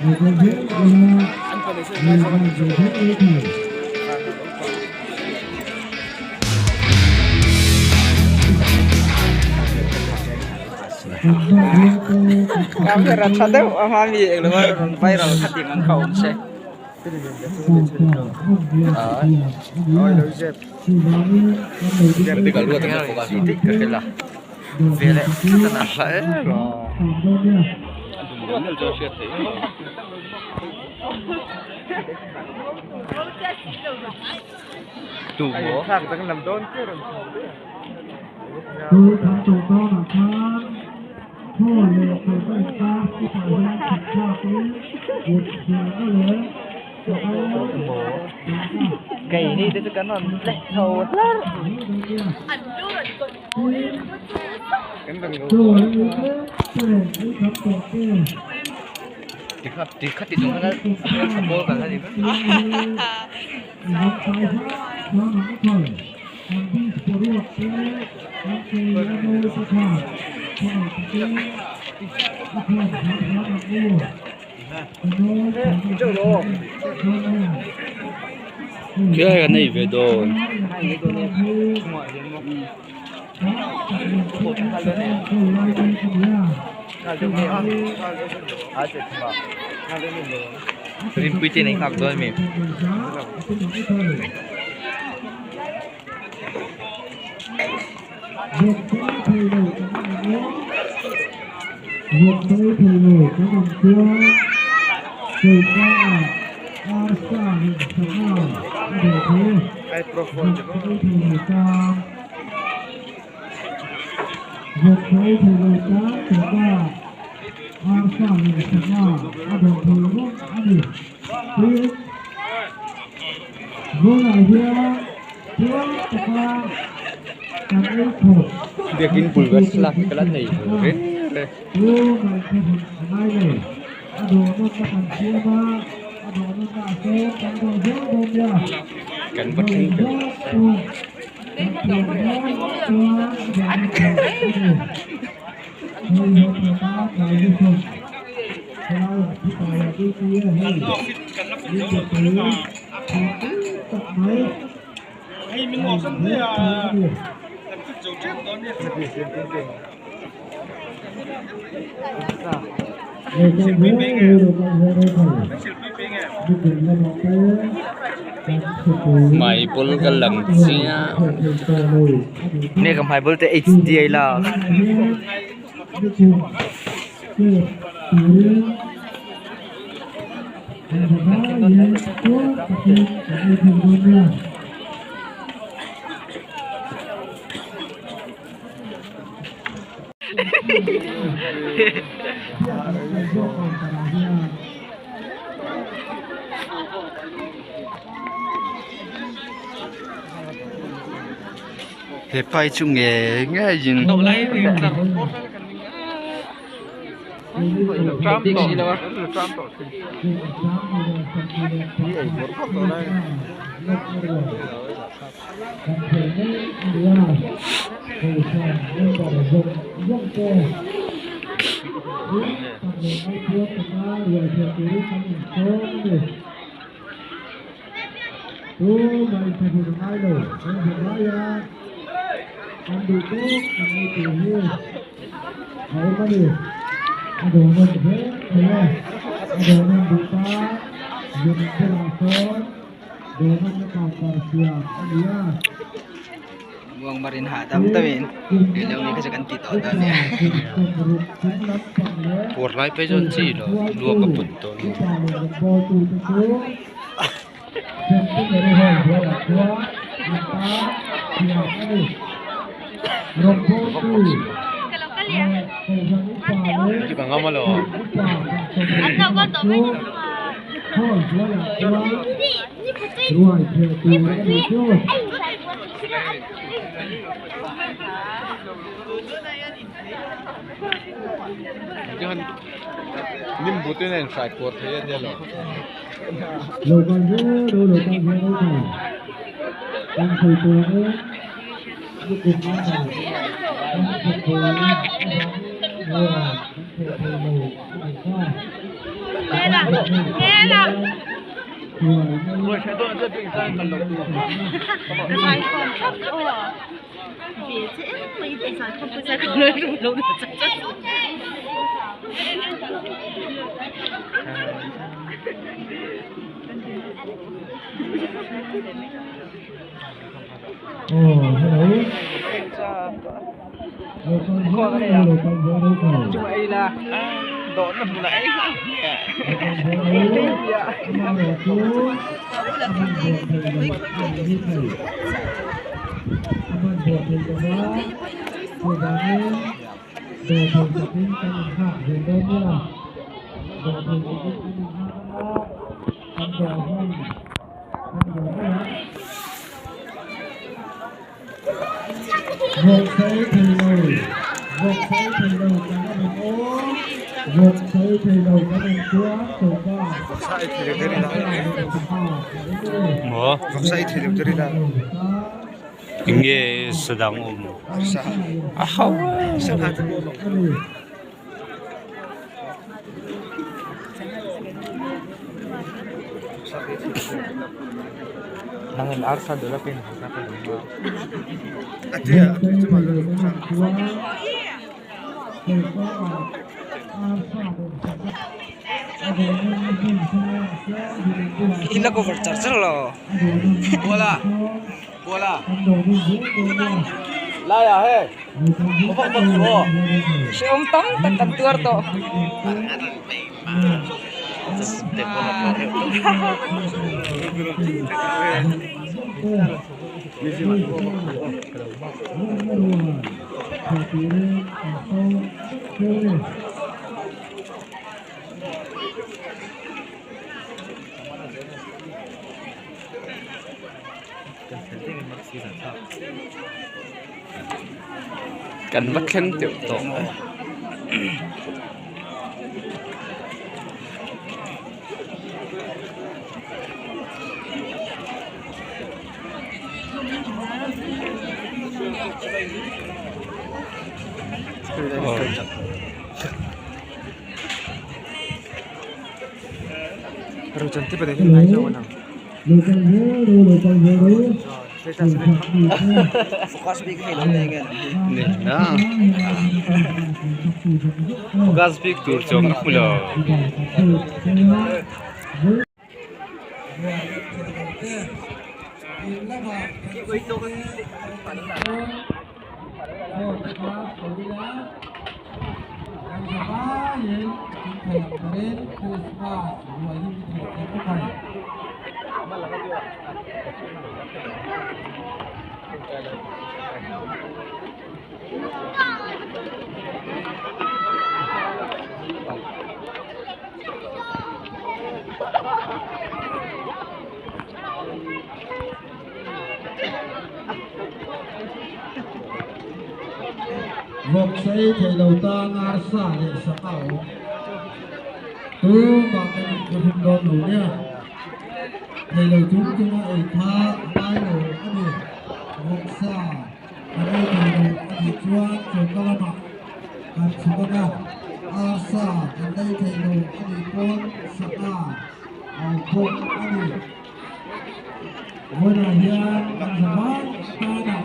Camera tha deuh a hma mi englo a rawn viral kha tih ang kha awm se. Keini te chu kan rawn tleh chho hlar. Khilai kan nei ve dawn. Rinpui te nei nghak dawn ami. Biakin bul vel thlalak hi ka la nei ve reng reng. Kan va thleng fel Hmaibawl ka lang chiang Nge ka hmaibawl te HD a ila. He pai chu nge ngei in Muangmarin hahdam deuhin ilo mi kha chu kan ti tawh dawn nia. Puar lai phei chuan chi lo luak a put dawn. Maw enge sadang awm a ho In la cover char char lo hrehawm tam tak kan tuar tawh. Kan va thleng teuh tawh Focus bik tur chuan ka hmu lo. Vawksa ei thei lo tan arsa leh sangha a awm. Tumah kan inthlahrun dawn lo nia. Thei lo chung chunga ei kha a ngai lo a ni. Vawksa kan ei thei lo a nih chuan chawlhka lamah kan chhuk ang a, arsa kan ei thei lo a nih pawn sangha a awm bawk a ni. Vawiinah hian kan zavai tanah